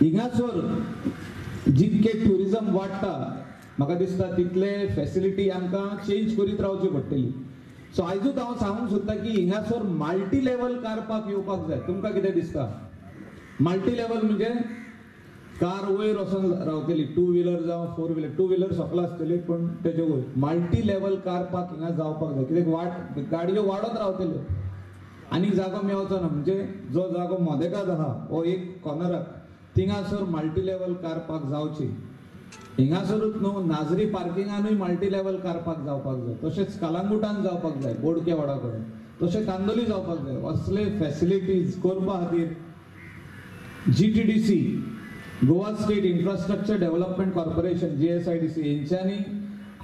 हिंगासर जितके ट्युरिजम वाडटा म्हाका दिसता तितले फॅसिलिटी आमकां चेंज करीत रावची पडटली. सो आयजूच हांव सांगूंक सोदता की हिंगासर मल्टी लेवल कार पार्क येवपाक जाय. तुमकां कितें दिसता? मल्टी लेवल म्हणजे कार वयर वचून रावतली, टू व्हिलर जावं फोर व्हिलर, टू व्हिलर सकला आसतली पूण तेजे वयर मल्टी लेवल कार पार्क हिंगा जावपाक जाय. कित्याक वाट गाडयो वाडत रावतल्यो आनी जागो मेवचो ना. म्हणजे जो जागो मोदेकाद आहा हो एक कॉर्नराक थिंगासर मल्टी लेवल कार पार्क जावची. हिंगासरूच न्हू नाजरी पार्किंगानूय मल्टी लेवल कार पार्क जावपाक जाय, तशेंच कलांगुटान जावपाक जाय, बोडके वाडा कडेन, तशें कांदोली जावपाक जाय. असले फॅसिलिटीज करपा खातीर GTDC Goa state infrastructure development corporation GSIDC हेंच्यांनी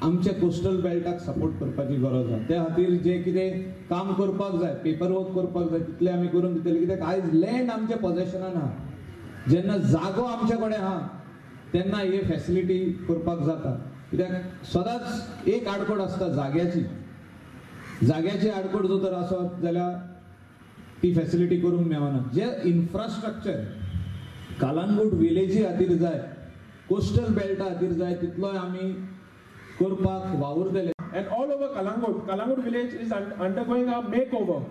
आमच्या कोस्टल बेल्टाक सपोर्ट करपाची गरज आसा. त्या खातीर जे कितें काम करपाक जाय, पेपर वर्क करपाक जाय तितलें आमी करून दितले. कित्याक आयज लँड आमच्या पोजेशनान आहा, जेन्ना जागो आमचे कडेन आहा तेन्ना हे फॅसिलिटी करपाक जाता. कित्याक सदांच एक आडखळ आसता जाग्याची, जाग्याची आडखळ जर तर आसत जाल्यार ती फॅसिलिटी करूंक मेळना. जे इन्फ्रास्ट्रक्चर कलांगूट विलेजी खातीर जाय, कोस्टल बेल्टा खातीर जाय, तितलोय आमी करपाक वावुरतले. And all over Calangute, Calangute village is undergoing a makeover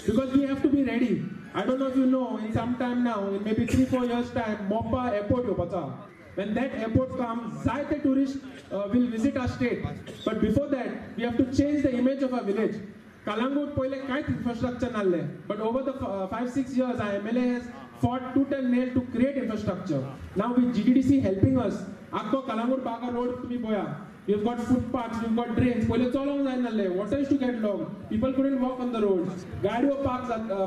because we have to be ready. I don't know if you know, in some time now, in maybe 3-4 years time, Mopa airport येवपाचो. When that airport comes, जायते tourists will visit our state. But before that, we have to change the image of our village. Calangute पयले कांयच infrastructure नासलें, but over the 5-6 years, our MLA has fought tooth and nail to create infrastructure. Now with GTDC helping us, आख्खो Calangute Baga road तुम्ही पळया, we've got footpaths, we've got drains. पयले चलोंक जायनासलें, water used to get locked, people couldn't walk on the roads, गाडयो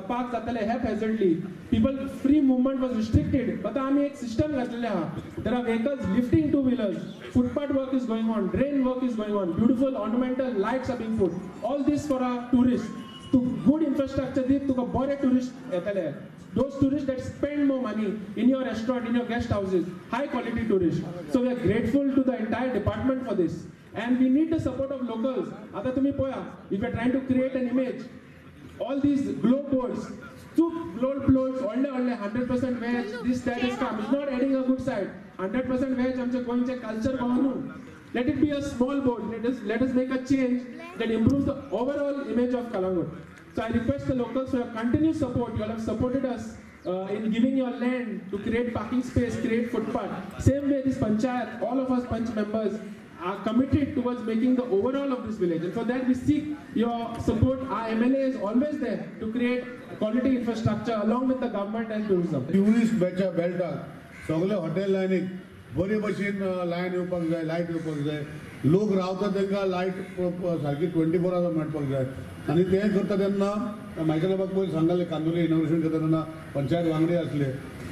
park जाताले haphazardly, people free movement was restricted. आतां आमी एक सिस्टम घातलेलें आहा, there are vehicles lifting two wheelers, footpath work is going on, drain work is going on, beautiful ornamental lights are being put. All this for our tourists. To good infrastructure दीत तुका बरे tourist येतले. Those tourists that spend more money in your restaurant, in your guest houses, high quality tourists. So we are grateful to the entire department for this. And we need the support of locals. आता तुम्ही पळया, if you are trying to create an image, all these glow boards, two glow boards, व्हडले व्हडले 100% veg, this that is come. It's not adding a good side. 100% veg आमच्या गोंयचें culture Goa न्हू. Let it be a small board. Let us make a change that improves the overall image of Calangute. So I request the locals for your continued support. You all have supported us in giving your land to create parking space, create footpath. Same way this panchayat, all of us panch members are committed towards making the overall of this village. And for that we seek your support. Our MLA is always there to create quality infrastructure along with the government and tourism. Tourist बेल्टाक सगळे hotel लायनीक बरे भशेन line येवपाक जाय, light येवपाक जाय, लोक रावता तांकां लायट सारकी 24 आवर्स मेळपाक जाय. आनी तें करता तेन्ना मायकल बाबाक पयर सांगले, कांदोली इनोग्रेशन करता तेन्ना पंचायत वांगडी आसले,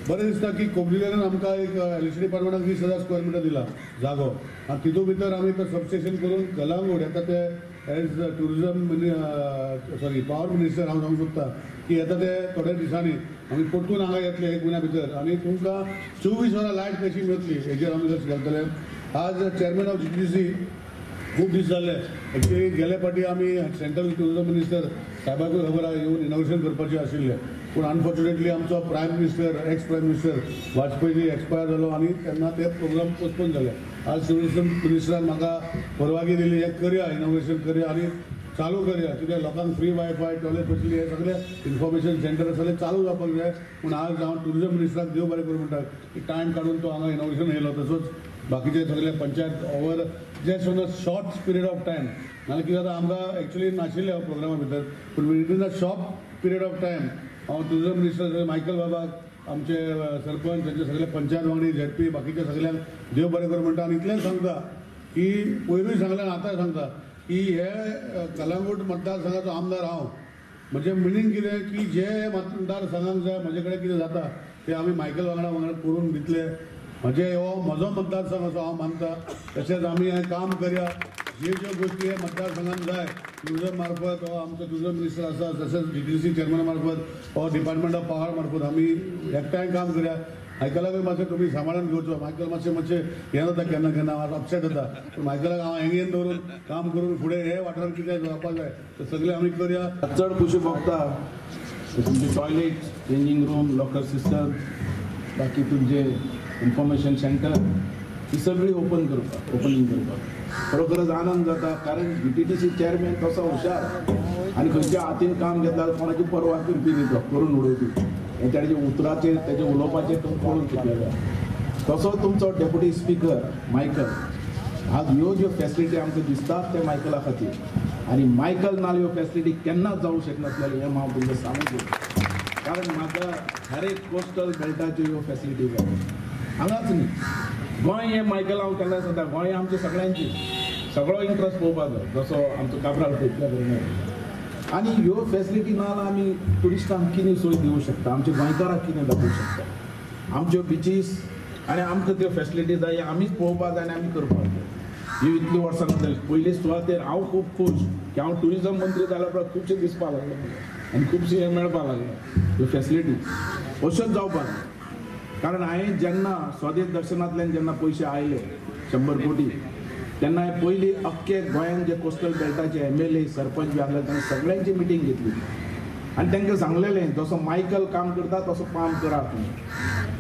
बरें दिसता की कोबरील्यान आमकां एक एल सी डिपार्टमेंटाक 20,000 स्क्वेअर मिटर दिला जागो आनी तितूंत भितर आमी तो सबस्टेशन करून कलांगूट येता ते as tourism sorry power minister हांव सांगूंक सोदता की येता ते थोड्या दिसांनी आमी परतून हांगा येतले एक म्हयन्या भितर आनी तुमकां 24 वरां लायट कशी मेळटली हेजेर आमी लक्ष घालतले. आज चेअरमॅन ऑफ GTDC खूब दीस जाले, एक्चुअली गेले फावटी आमी सेंट्रल टुरिजम मिनिस्टर साहेबाकूय खबर आहा येवन इनॉग्रेशन करपाचें आशिल्लें, पूण अनफॉर्च्युनेटली आमचो prime minister ex prime minister Vajpayee expire जालो आनी तेन्ना ते प्रोग्राम पोस्टपोन जाले. आज टुरिजम मिनिस्टरान म्हाका परवानगी दिली हें करया, इनॉग्रेशन करया आनी चालू करया, कित्याक लोकांक फ्री वायफाय, टॉयलेट फॅसिलिटी हे सगळे इन्फॉर्मेशन सेंटर सगळें चालू जावपाक जाय. पूण आज हांव टुरिजम मिनिस्टराक देव बरें करूं म्हणटा की टायम काडून तो हांगा इनॉग्रेशन येयलो. तसोच बाकीचे सगळे panchayat over just on a short period of time, नाल्यार कितें जाता आमकां एक्चुअली नाशिल्लें हो प्रोग्रामा भितर, पूण within a short period of time हांव टुरिजम मिनिस्टर मायकल बाबाक, आमचे सरपंच, तांचे सगळे पंचायत वांगडी, झेडपी, बाकीच्या सगळ्यांक देव बरें करूं म्हणटा. आनी इतलेंच सांगता की पयरूय सांगलें आनी आतांय सांगता की हे कलांगूट मतदारसंघाचो आमदार हांव, म्हणजे मिनींग कितें की जे मतदारसंघाक जाय म्हजे कडेन कितें जाता तें आमी मायकल वांगडा वांगडा करून दितले. म्हणजे हो म्हजो मतदारसंघ असो हांव मानता. तशेंच आमी हें काम करया, जे ज्यो गोश्टी हे मतदारसंघान जाय टुरिजम मार्फत हो आमचो टुरिजम मिनिस्टर आसा, तशेंच GTDC chairman मार्फत हो डिपार्टमेंट ऑफ पावर मार्फत आमी एकठांय काम करया. मायकलाकूय मातशें तुमी सांबाळून घेवचो, मायकल मातशें मातशें हें जाता केन्ना केन्ना अपसेट जाता, पूण मायकलाक हांव हेंगेन दवरून काम करून फुडें हे वाठारांत कितें जावपाक जाय तें सगळें आमी करया. चड खुशी भोगता तुमचे toilet, changing room, locker system, बाकी तुमचे इन्फॉर्मेशन सेंटर ही सगळी ओपन करपाक, ओपनींग करपाक खरोखरच आनंद जाता. कारण BTTC chairman तसो हुशार आनी खंयच्या हातीन काम घेतल्यार कोणाची पर्वा करपी न्ही, तो करून उडोवपी. हें ताजे उतराचेर, तेजे उलोवपाचेर तुमकां कळूंक चुकलेलें. तसो तुमचो डेप्युटी स्पीकर मायकल, आज ह्यो ज्यो फॅसिलिटी आमकां दिसतात ते मायकला खातीर, आनी मायकल नाल्यार ह्यो फॅसिलिटी केन्नाच जावंक शकनासलेलें हें हांव तुमकां सांगूंक सोदतां. कारण म्हाका हर एक कोस्टल बेल्टाच्यो ह्यो फॅसिलिटी जाय. हांगाच न्ही, गोंय हें मायकल हांव केन्ना सांगता, गोंय आमचें सगळ्यांची, सगळो इंट्रस्ट पळोवपाक जाय जसो आमचो काब्राल पळयतल्या प्रमाणे. आनी ह्यो फॅसिलिटी ना जाल्यार आमी ट्युरिस्टांक कितें सोय दिवंक शकता, आमच्या गोंयकारांक कितें दाखोवंक शकता. आमच्यो बिचीस आनी आमकां त्यो फॅसिलिटी जाय, आमीच पळोवपाक जाय आनी आमी करपाक जाय. ही इतली वर्सां जाली पयली सुवातेर हांव खूब खूश की हांव ट्युरिजम मंत्री जाल्या उपरांत खुबशें दिसपाक लागलें आनी खुबशें हें मेळपाक लागलें ह्यो फॅसिलिटी. अश्योच जावपाक जाय. कारण हांवें जेन्ना स्वदेश दर्शनांतल्यान जेन्ना पयशे आयले 100 कोटी, तेन्ना हांवें पयलीं अख्खे गोंयांत जे कोस्टल बेल्टाचे MLA sarpanch बी आसले तांणी सगळ्यांची मिटींग घेतली आनी तांकां सांगलेलें जसो मायकल काम करता तसो काम करात तुमी.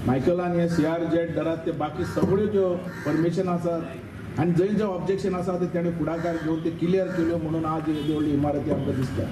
मायकलान हे CRZ धरात ते बाकी सगळ्यो ज्यो परमिशन आसात आनी जंय जंय ऑब्जेक्शन आसा ते ताणें फुडाकार घेवन ते क्लियर केल्यो, म्हणून आज येदी व्हडली इमारती आमकां दिसता.